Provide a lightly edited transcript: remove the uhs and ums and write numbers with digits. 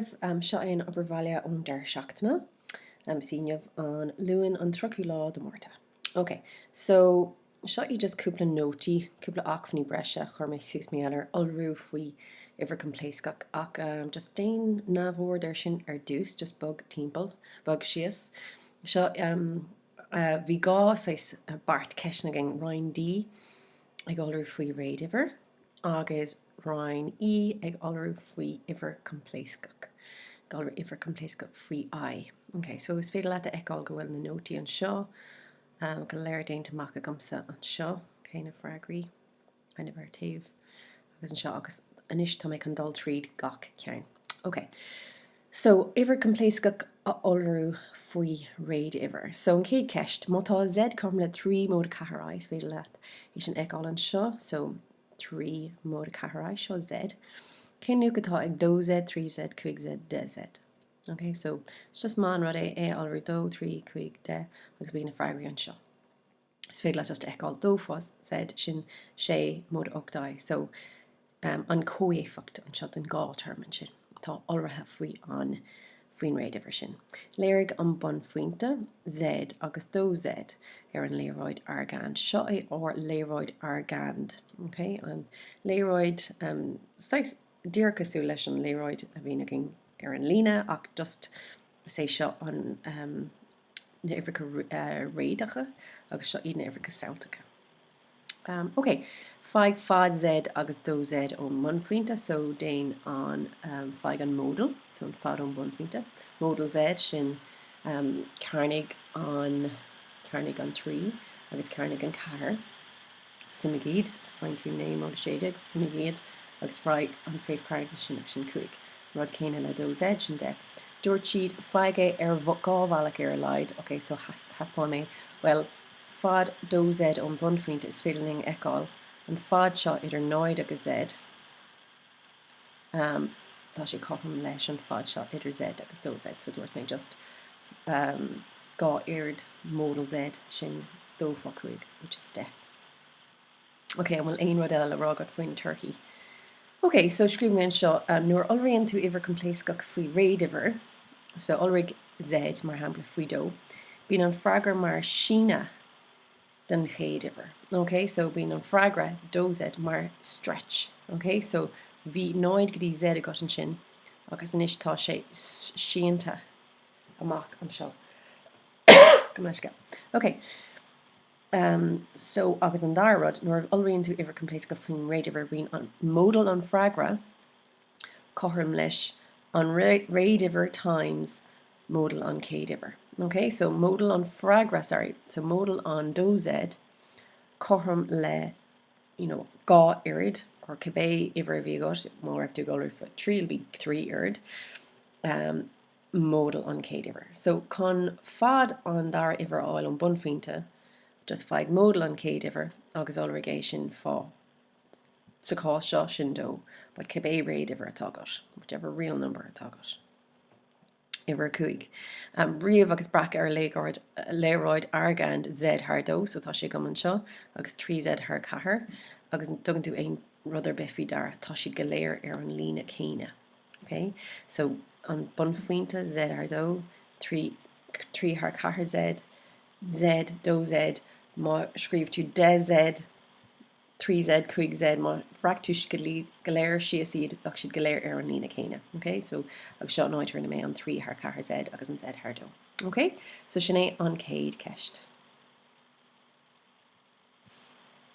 Seo é an obair bhaile ón deireadh seachtaine. Is inniu an Luan an 30ú lá de Márta. Ok, so seo iad just cúpla nótaí, cúpla acmhainní breise a chuir mé suas mar gheall ar iolrú faoi uimhir coimpléascach ach just déan neamhaird air sin ar dtús, just bog timpeall, bog síos. Seo, bhí dhá saghas beart ceisteanna againn, Roinn D ag iolrú faoi réaduimhir agus Roinn E ag iolrú faoi uimhir coimpléascach. Ag iolrú uimhir coimpléascach faoi I. Ok, so is féidir leat a fheiceáil go bhfuil na nótaí anseo go léir déanta amach agamsa anseo. Ok, na freagraí kind of ar taobh agus anseo agus anois tá mé chun dul tríd gach ceann. Ok, so uimhir coimpléascach a iolrú faoi réaduimhir. So an chéad cheist, má tá Z cothrom le 3 móide 4 I, is féidir leat é sin a fheiceáil anseo, so 3 móide 4 I, seo Z. Cén luach atá ag 2Z, 3Z, 5Z, 10Z? Ok, so it's just maith an rud é é a iolrú 2, 3, 5, 10 agus beidh na freagraí anseo. Is féidir leat just a fheiceáil 2 fá Z, sin 6 móide 8 I. So an comhéifeacht anseo den dhá term ansin atá iolraithe faoi an faoin réaduimhir sin. Léirigh an bunphointe, Z agus 2Z, ar an léaráid Argand. Seo é ár léaráid Argand. Ok, an léaráid um, saghas díreach cosúil leis an léaráid a bhíonn againn ar an líne ach just is é seo an um, na uimhreacha uh, réadacha agus seo iad na uimhreacha samhaltacha. Ok, faigh fad Z agus 2Z ón mbunphointe, so déan an, faigh an modal, so an fad ón mbunphointe. Modal Z, sin cearnaigh an, cearnaigh an 3 agus cearnaigh an 4. Suimigh iad, faigheann tú 9 móide 16, suimigh iad agus faigh an phríomhchearnaigh de sin agus sin 5. An rud céanna le 2Z, sin 10. Dúirt siad, faigh é ar dhá bhealach ar a laghad, ok, so thaispeáin mé, bhuel, Fad 2Z ón mbunphointe, is féidir linn a fheiceáil an fad seo idir 0 agus Z, tá sé cothrom leis an fad seo idir Z agus 2Z, so dúirt mé just dhá oiread modal Z, sin 2 fá 5, which is 10. Ok, an bhfuil aon rud eile le rá agat faoi na torthaí? Ok, so scríobh mé anseo, nuair a iolraíonn tú uimhir coimpléascach faoi réaduimhir, so iolraigh Z, mar shampla, faoi dó, bíonn an freagra mar síneadh den chéad uimhir. Ok, so bíonn an freagra 2Z mar stretch. Ok, so bhí 0 go dtí Z agat ansin agus anois tá sé sínte amach anseo. Gabh mo leithscéal. Ok. So, agus an dara rud, nuair a iolraíonn tú uimhir coimpléascach faoin réaduimhir, bíonn an modal an freagra cothrom leis an réaduimhir times modal an chéad uimhir. Ok, so modal an freagra, sorry, so modal an 2Z cothrom le, you know, dhá oiread, or cibé uimhir a bhí agat, má raibh tú ag iolrú faoi 3, it'll be 3 oiread. Um, modal an chéad uimhir. So, chun fad an dara uimhir a fháil ón bunphointe, just faigh modal an chéad uimhir agus iolraigh é sin fá, sa chás seo, sin dó, but cibé réaduimhir atá agat, whichever real number atá agat. Uimhir 5. Um, ríomh agus breac ar léaráid, léaráid Argand Z thar dó, so tá sé agam anseo, agus 3Z thar 4, agus an dtugann tú aon rud ar bith faoi deara, tá siad go léir ar an líne céanna. Ok, so an bunphointe Z thar dó, 3, 3 thar 4 Z, Z, 2 Z, má scríobh tú 10 Z, 3 Z, 5 Z, má bhreac tú go léir síos iad, bheadh siad go léir ar an líne céanna. Ok, so agus seo an áit a rinne mé an 3 thar 4 Z agus an Z thar 2. Ok, so sin é an chéad ceist.